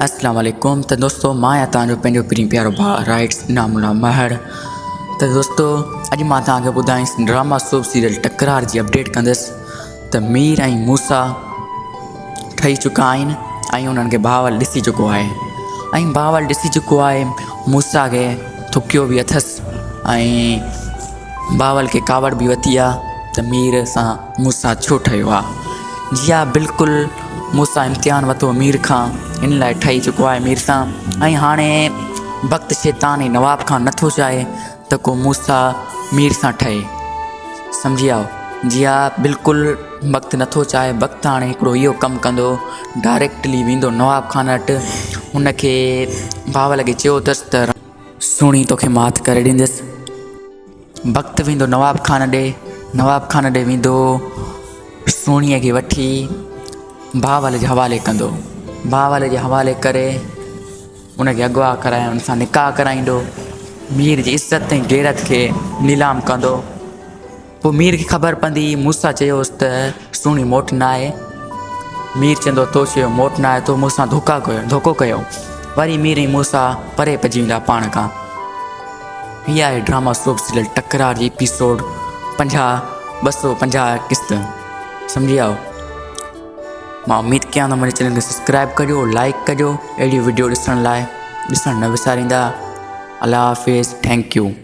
اسلام عليڪم ته دوستو مان آهيان توهان جو پنهنجو پرين پيارو ڀاء رائٽس انعام الله مهر ته دوستو اڄ مان توهان کي ٻڌائيس ڊراما سوپ سيريل ٽڪرار جي اپڊيٽ ڪندس ته مير ۽ موسيٰ ٺهي چڪا آهن ۽ انهن کي بهاول ڏسي چڪو آهي ۽ بهاول ڏسي چڪو آهي موسيٰ کي ٿڪيو به اٿس ۽ بهاول کي ڪاوڙ به وتي آ ته مير سان موسيٰ ڇو ٺهيو آ جي ها بلڪل موسيٰ امتحان ورتو مير کان ان لاء ٺهي چڪو آهي مير سان ۽ هاڻي بخت شيطان ۽ نواب خان نٿو چاهي ته ڪو موسيٰ مير سان ٺهي سمجهي آئو جي ها بلڪل بخت نٿو چاهي بخت هاڻي هڪڙو اهو ڪم ڪندو ڊائريڪٽلي ويندو نواب خان وٽ هن کي بهاول کي چيو اٿس ته سهڻي توکي مات ڪري ڏيندس بخت ويندو نواب خان ڏي، نواب خان ڏي ويندو، سهڻيء کي وٺي بهاول جي حوالي ڪندو، بهاول جي حوالي ڪري ان کي اغوا ڪرائي ان سان نڪاح ڪرائيندو، مير جي عزت ۽ غيرت کي نيلام ڪندو. پوء مير کي خبر پوندي، موسيٰ چيو هوس ته سهڻي موٽ نه آهي. مير چوندو، تو چيو موٽ نه آهي، تو مون سان ڌوڪا ڪيو، ڌوڪو ڪيو. وري مير ۽ موسيٰ پري پئجي ويندا پاڻ کان. هي آهي ڊراما سوپ سيريل ٽڪرار جي ايپيسوڊ 50 250 قسط سمجهي آئو. مان اميد ڪيان ٿو منهنجي چينل کي سبسڪرائب ڪجو لائڪ ڪجو اهڙيون وڊيو ڏسڻ لاء ڏسڻ نه وساريندا الله حافظ thank you.